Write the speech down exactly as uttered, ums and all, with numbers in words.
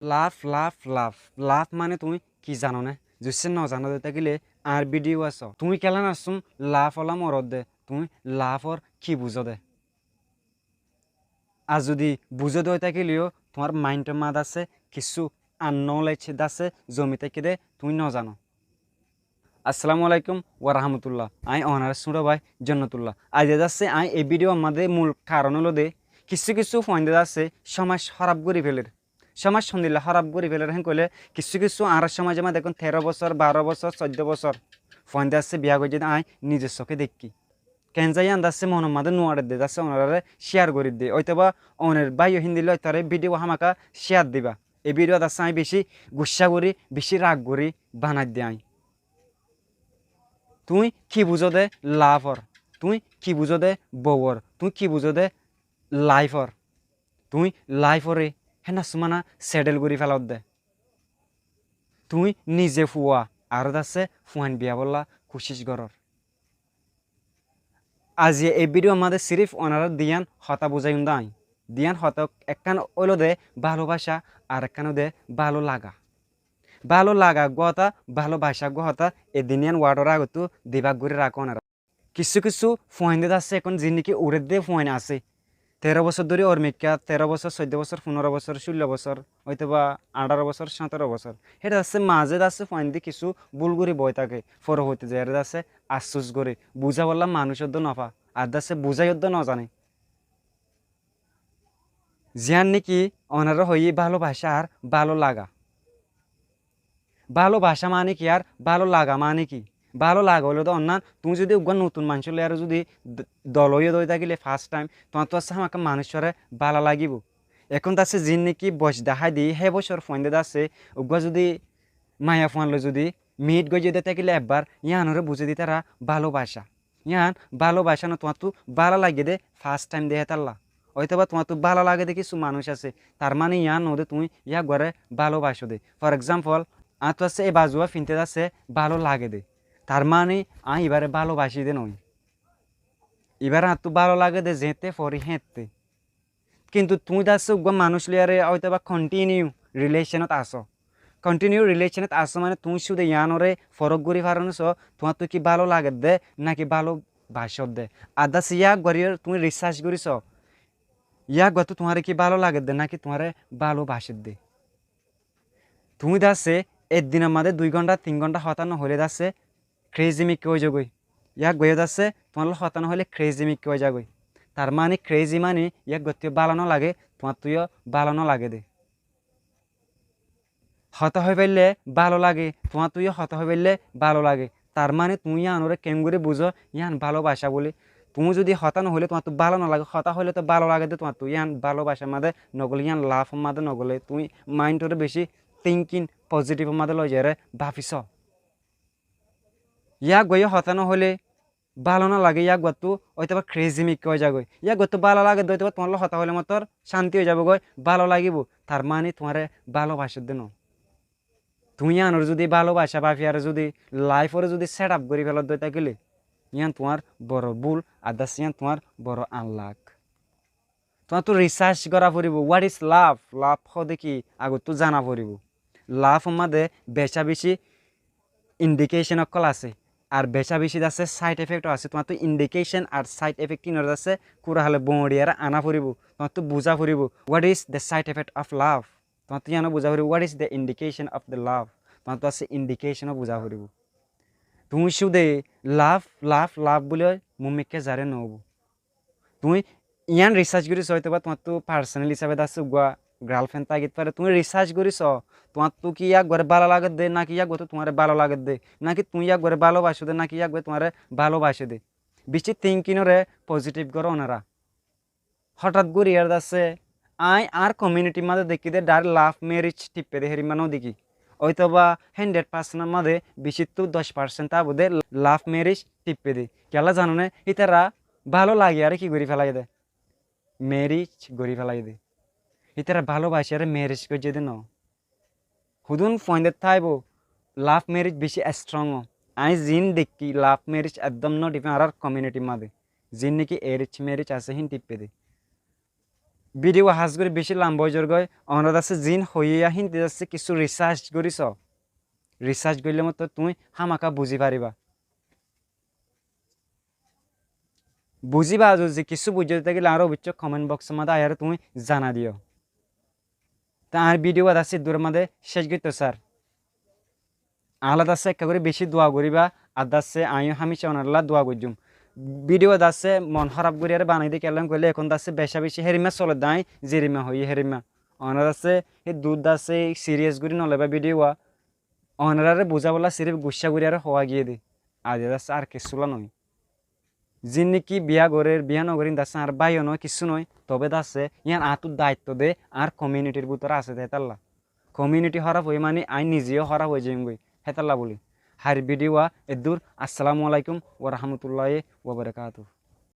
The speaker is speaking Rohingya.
Love, love, love. Love mane tuñí ki zano né? Zuicce no zano de tákile añár video asó. Tuñí kiyólla nassúm love ola morodde, tuñí love or ki buzó de? Ar zudi buzó de ói tákile yó tuáñr mind or maze asé kissú unknowledge de asé, zomi táikke de tuñí no zano. Assalamu alaikum wa rahmatullah. Añí onar suro bái Jonnatullah. Aijja de asé añí ei video maze mul karon óilo de kissú kissú fuainde de asé somaj hóraf gorí feler. Somaj hondilla hóraf gorí feler hén hoilé kissú kissú añárar somaj maze ehón teró bosór, baró bosór, soiddó bosór fuain de asé biya goijjé de añí nize sóke deikki. Ken za yián de asé monor maze nuarer de asé onorare share gorí de. Óitoba onor bái híndilla óitare video hámaka share diba. Ei video de asé añí beci guccá gorí, beci rag gorí banai de añí. Tuñí ki buzó de love or? Tuñí ki buzó de bou or? Tuñí ki buzó de life or? Tuñí life ore héna sumana settle gorí felodde. Tuñí nize fua aró de asé fuain biya bolla kucíc goror. Aijja ei video maze sirif onarare duiyan hotá buzaiyum de añí. Duiyan hotá ekkán óilo de bálobaca ar ekkán óilo de bálo laga. Bálo laga eggúa hotá, bálobaca eggúa hotá, e duiyan word ore agottú dibak gorí rakó onara. Kissú kissú fuain de asé ehón zinniki uredde fuain asé. Teró bosór dóri ormikká, teró bosór, soiddó bosór, funóro bosór, cúllo bosór, óitoba añçáro bosór, sáñtoro bosór. Héçe de asé maze de asé fuain de kissú búl gorí boi táke. Fore hoite zaiyóre de asé afsús goré. Buzá bolla manúic óddo no fa. Ar de asé buzái óddo no zane. Ziyán niki onarare hoiyí bálobaca ar bálo laga. Bálobaca mani ki ar bálo laga mani ki? Bálo laga óilo de onnán, tuñí zudi eggúa notun manúic loi aró zudi d-, dol óiyo de ói tákile first time, tuáñttu asé hámaka manúic ore bála lagibó. Ehón de asé zinniki boc dahái di, hé bocor fuain de asé, eggúa zudi maiya fuan loi zudi meet goijjé de tákile ebbar, yián ore buzí de ítara bálobaca. Yián bálobaca no, tuáñttu bála lagé de first time de hétalla. Óitoba tuáñttu bála lagé de kissú manúic asé, tar mani yián no de tuñí yá eggúare bálobacó de. For example, añáttu asé e bazuwa finte de asé bálo lagé de. Tar mani añí ibáre bálobací de no. Ibáre añáttu bálo lagé de zeéñtte fori héñtte. Kintu tuñí de asé eggúa manúic loi aró óitoba continue relation ot asó. Continue relation ot asó mane tuñí cúde yián ore forók gorí faro né só, tuáñttu ki bálo lagedde náki bálobacódde. Ar de asé yá eggúa tuñí research gorí só. Yá eggúattu tuáñre ki bálo lagedde náki tuáñre bálobacedde. Tuñí de asé ek dinor maze dui gónta, tin gónta hotá no hoilé de asé crazy mikká ói zagói. Yá eggúa de asé, tuáñr loi hotá no hoilé crazy mikká ói zagói. Tar mani crazy mani yá eggúattu yó bála no lage, tuáñttu yó bála no lage de. Hotá hoi faille bálo lage, tuáñttu yó hotá hoi faille bálo lage. Tar mani tuñí yián ore keéngorí buzó, yián bálobaca buli. Tuñí zudi hotá no hoilé tuáñttu bála no lage, hotá hoilé to bálo lage de tuáñttu, yián bálobacar maze no gole, yián love or maze no gole, tuñí mind ore beci thinking positive or maze loi zaiyóre báfi só. Yá eggúa yó hotá no hoilé bálo no lage, yá eggúattu óitoba crazy mikká ói zagói. Yá eggúattu bála lage de óitoba tuáñr loi hotá hoilé mottor cánti ói zagói, bálo lagibó, tar mani tuáñre bálobacedde no. Tuñí yián ore zudi bálobaca báfi aró zudi life ore zudi set up gorí felodde ói tákile, yián tuáñr boro búl, ar de asé yián tuáñr boro unluck. Tuáñttu research gorá foribó. What is love? Love hoó de ki? Agottú zana foribó. Love or maze beca beci indication ókkol asé. Ar beca beci de asé side effect ó asé. Tuáñttu indication ar side effect inor de asé kúra hale boñçiyaré ana foribó. Tuáñttu buza foribó. What is the side effect of love? Tuáñttu yiáno buza foribó. What is the indication of the love? Tuáñttu asé indication ó buza foribó. Tuñí cúde love, love, love buli muúmikká zaré no óibo. Tuñí yián research gorí só, óitoba tuáñttu personal hísabe de asé uggúa girlfriend tákit fare. Tuñí research gorí só, tuáñttu ki yá eggúare bála lagedde, náki yá eggúattu tuáñre bála lagedde, náki tuñí yá eggúare bálobacóde, náki yá eggúa tuáñre bálobacéde. Beci thinking ore positive goró onara. Hotát gorí ar de asé, añí añár community maze deikki de direct love marriage tippe de hérimma no deikki. Óitoba hundred percent or maze bicittu doc percent táibo de love marriage tippe de. Kiyólla zano né? Ítara bálo lagiyaré ki gorí felaiyé de? Marriage gorí felaiyé de. Ítara bálobaciyaré marriage goijjé de no. Hodún fuainde táibo, love marriage beci strong ó. Añí ziín deikki love marriage ekdom no tippe añárar community maze. Ziín niki arrange marriage asé hín tippe de. Video has gorí beci lamba ói zargói, onorá dase zin hoiyé hín dase kissú research gorí só. Research goillé mottor tuñí hámaka buzí faribá. Buzí baade zodi kissú buijjó tákile añáre oboicco comment box or máze aiyóre tuñí zanai diyó. Te añár video wa dase eddur máze céc goittó sar. Añálla dase ekka gorí beci dua goríba, ar dase añí yó hámica onorálla dua goijjum. Video wa dase mon hóraf gorí aró banaidé kiyólla hoilé ehón dase beca beci hérimma soledde añí zerimma hoiyí hérimma. Onorá dase eddur dase serious gorí no loibá video wa. Onoráre buzábolla sirif guccá gorí aró hoó giyé dé. Ar dase ar kissúlla noó. Zinneki biya gorér, biya no gorér, dase añár báiyo noó, kissú noó, tobe dase yían añáttu daitto de añár community r bútore asé de hétalla. Community hóraf óiye mani añí nize yó hóraf ói zaiyum goi, hétalla bóli. Aijjar video wa eddur. Assalamu alaikum wa rahmatullahi wa barakatuhu.